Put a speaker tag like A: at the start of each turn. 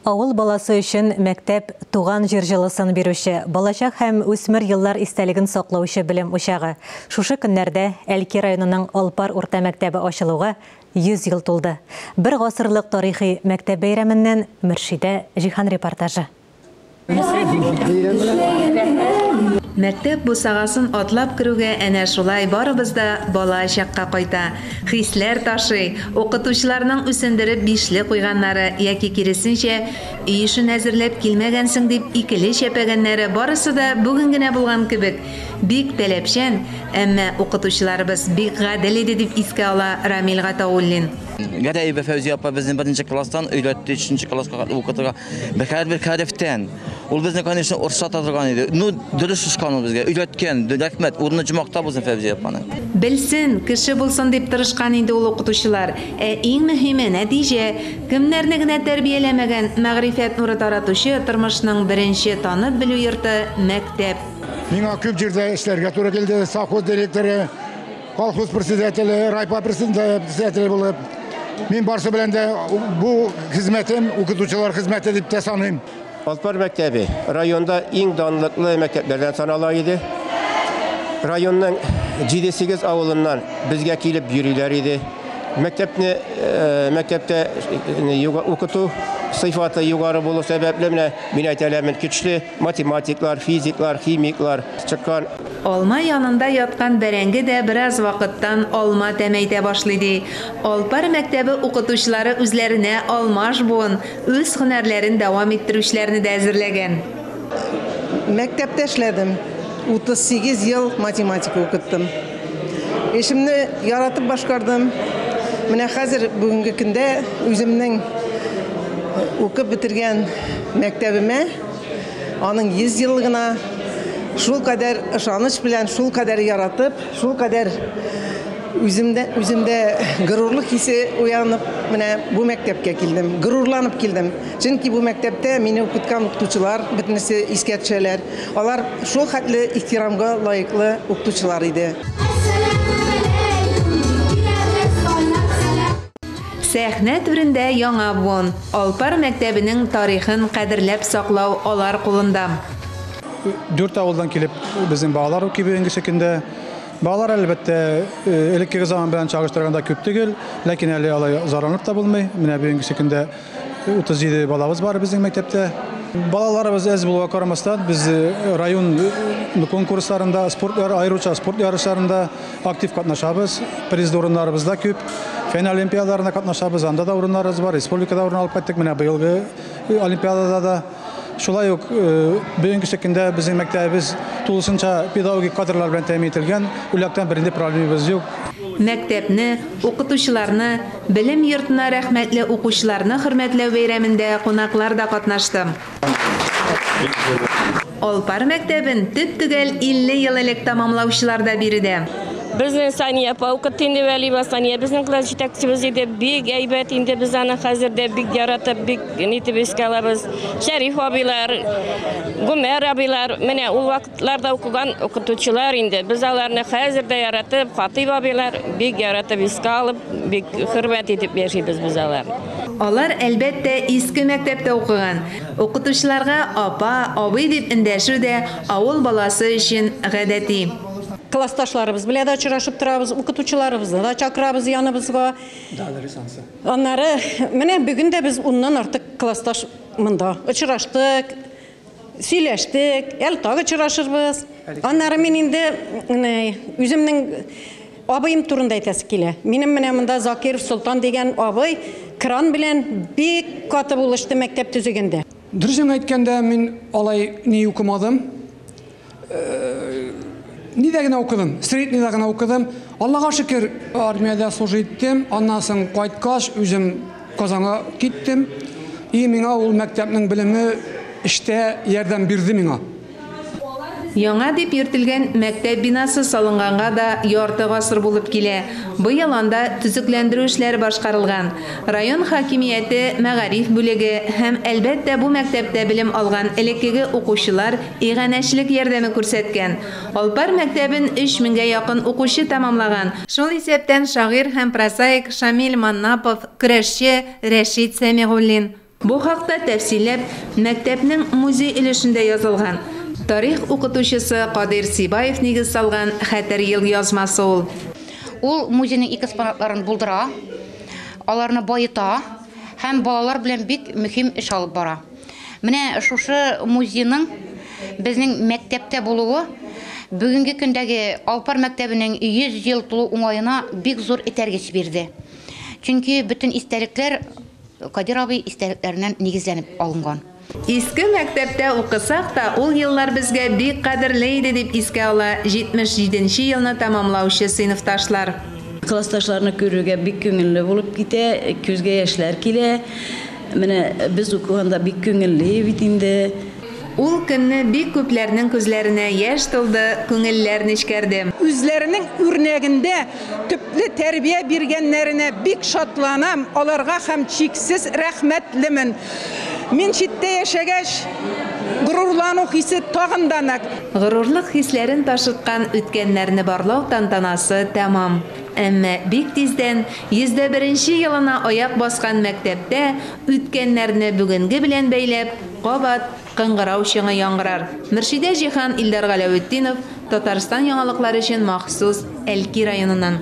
A: Авыл баласы өчен мәктәп туган җир җылысын бирүче, балачак һәм үсмер еллар истәлеген саклаучы белем учагы. Шушы көннәрдә Әлки районының Алпар урта мәктәбе ачылуга 100 ел тулды. Бер гасырлык тарихи мәктәп бәйрәменнән Мөршидә Җиһан репортажы.
B: Мәктәп бусагасын атлап керүгә әнә шулай барыбыз да бала чакка кайта. Хисләр ташый, укытучыларның үсендереп бишле куйганнары яки киресенчә, өй эшен әзерләп килмәгәнсең дип икеле чәпәгәннәре барысы да бүген генә булган кебек. Бик таләпчән, әмма укытучыларыбыз бик гадел иде дип искә ала Рамил Гатауллин.
C: Гәрәева Фәүзия апа безне беренче класстан өйрәтте, өченче класска укытырга. Һәрбер хәрефтән. Ул безне, конечно, оршата торган иде. Ну, дөрес ошкан ул безгә, өйрәткән. Рәхмәт, урыны җомакта булсын Фәүзия апаның.
B: Белсен, кеше булсын дип тырышкан инде ул укытучылар. Ә иң мөһиме, нәтиҗә. Кемнәрне генә тәрбияләмәгән мәгърифәт нуры таратучы тормышның беренче танып белү йорты мәктәп.
D: Миңа күп җирдә эшләргә туры килде. Совхоз директоры, колхоз председателе, райпо председателе булып. Мин барсы белән дә бу хезмәтем укытучылар хезмәте дип тә саныйм.
E: Алпар мәктәбе районда иң данлыклы мәктәпләрдән санала иде. Районның 7-8 авылыннан безгә килеп йөриләр иде. Мәктәпне мәктәптә укыту сыйфаты югары булу сәбәпле менә мин әйтә алам, көчле математиклар, физиклар, химиклар чыккан.
B: Алма янында яткан бәрәңге дә бераз вакыттан алма тәмәйтә башлый ди. Алпар мәктәбе укытучылары үзләренә алмаш буын, үз һөнәрләрен дәвам иттерүчеләрне дә әзерләгән.
F: Мәктәптә эшләдем. 38 ел математика укыттым. Эшемне яратып башкардым. Менә хәзер бүгенге көндә үземнең укып бетергән мәктәбемә, аның 100 еллыгына шул кадәр ышаныч белән, шул кадәр яратып, шул кадәр үземдә үземдә горурлык хисе уянып, менә бу мәктәпкә килдем. Горурланып килдем. Чөнки бу мәктәптә мине укыткан укытучылар бөтенесе искә төшәләр. Алар шул хәтле ихтирамга лаеклы укытучылар иде.
B: Сәхнә түрендә яңа буын. Алпар мәктәбенең тарихын кадерләп саклау алар кулында.
G: Дүрт авылдан килеп безнең балалар укый бүгенге көндә. Балалар әлбәттә элеккеге заман белән чагыштырганда күп түгел, ләкин әле алай зарланып та булмый. Менә бүгенге көндә 37 балабыз бар безнең мәктәптә. Балаларыбыз әз булуга карамастан, без район конкурсларында, спорт, аеруча спорт ярышларында актив катнашабыз. Призлы урыннарыбыз да күп. Фән олимпиадаларында катнашабыз, анда да урыннарыбыз бар. Республикада урын алып кайттык, менә быелгы олимпиадада да. Шулай ук бүгенге көндә безнең мәктәбебез тулысынча педагогик кадрлар белән тәэмин ителгән. Ул яктан бернинди проблемабыз юк.
B: Мәктәпне, укытучыларны, белем йортына рәхмәтле укучыларны хөрмәтләү бәйрәмендә кунаклар да катнашты. Алпар мәктәбен төп-төгәл 50 ел элек тәмамлаучылар да биредә.
H: Безнең Сания апа укытты инде, Вәлиева Сания безнең класс җитәкчебез иде. Бик әйбәт инде, без аны хәзер дә бик яратып, бик нитеп искә алабыз. Шәриф абыйлар, Гомәр абыйлар, менә ул вакытларда укыган укытучылар инде. Без аларны хәзер дә яратып, Хатыйп абыйлар бик яратып искә алып, бик хөрмәт итеп яшибез без аларны.
B: Алар, әлбәттә, иске мәктәптә укыган. Укытучыларга апа, абый дип эндәшү дә авыл баласы өчен гадәти.
I: Классташларыбыз белән дә очрашып торабыз, укытучыларыбызны да чакырабыз яныбызга. Аннары менә бүген дә без уннан артык классташ монда очраштык, сөйләштек, әле тагы очрашырбыз. Аннары мин инде үземнең абыем турында әйтәсе килә. Минем менә монда Закиров Солтан дигән абый кран белән бик каты булышты мәктәп төзегәндә.
J: Дөресен әйткәндә, мин алай ни укымадым. Нидә генә укыдым, среднийда гына укыдым. Аллага шөкер, армиядә служить иттем. Аннан соң кайткач, үзем Казанга киттем. И миңа ул мәктәпнең белеме эштә ярдәм бирде миңа.
B: Яңа дип йөртелгән мәктәп бинасы салынганга да ярты гасыр булып килә. Быел анда төзекләндерү эшләре башкарылган. Район хакимияте, мәгариф бүлеге һәм, әлбәттә, бу мәктәптә белем алган элеккеге укучылар иганәчелек ярдәме күрсәткән. Алпар мәктәбен 3000гә якын укучы тәмамлаган. Шул исәптән шагыйрь һәм прозаик Шамил Маннапов, көрәшче Рәшит Сәмигуллин. Бу хакта тәфсилләп мәктәпнең музей өлешендә язылган. Тарих укытучысы Кадыйр Сибаев нигез салган Хәтер елъязмасы ул.
K: Ул музейның экспонатларын булдыра, аларны баета һәм балалар белән бик мөһим эш алып бара. Менә шушы музейның безнең мәктәптә булуы бүгенге көндәге Алпар мәктәбенең 100 ел тулу уңаена бик зур этәргеч бирде. Чөнки бөтен истәлекләр Кадир абый истәлекләреннән нигезләнеп алынган.
B: Иске мәктәптә укысак та, ул еллар безгә бик кадерле иде, дип искә ала 77 нче елны тәмамлаучы сыйныфташлар.
L: Классташларны күрүгә бик күңелле булып китә, күзгә яшьләр килә. Менә без укыганда бик күңелле бит инде.
B: Ул көнне бик күпләрнең күзләренә яшь тулды, күңелләр нечкәрде.
F: Үзләренең үрнәгендә төпле тәрбия биргәннәренә бик шатланам, аларга һәм чиксез рәхмәтлемен. Мин читтә яшәгәч, горурлану хисе тагын да нык.
B: Горурлык хисләрен ташыткан үткәннәрне барлау тантанасы тәмам. Әмма бик тиздән 101 нче елына аяк баскан мәктәптә үткәннәрне бүгенге белән бәйләп, кабат кыңгырау чыңы яңгырар. Мөршидә Җиһан, Илдар Галәветдинов, Татарстан яңалыклары өчен махсус Әлки районыннан.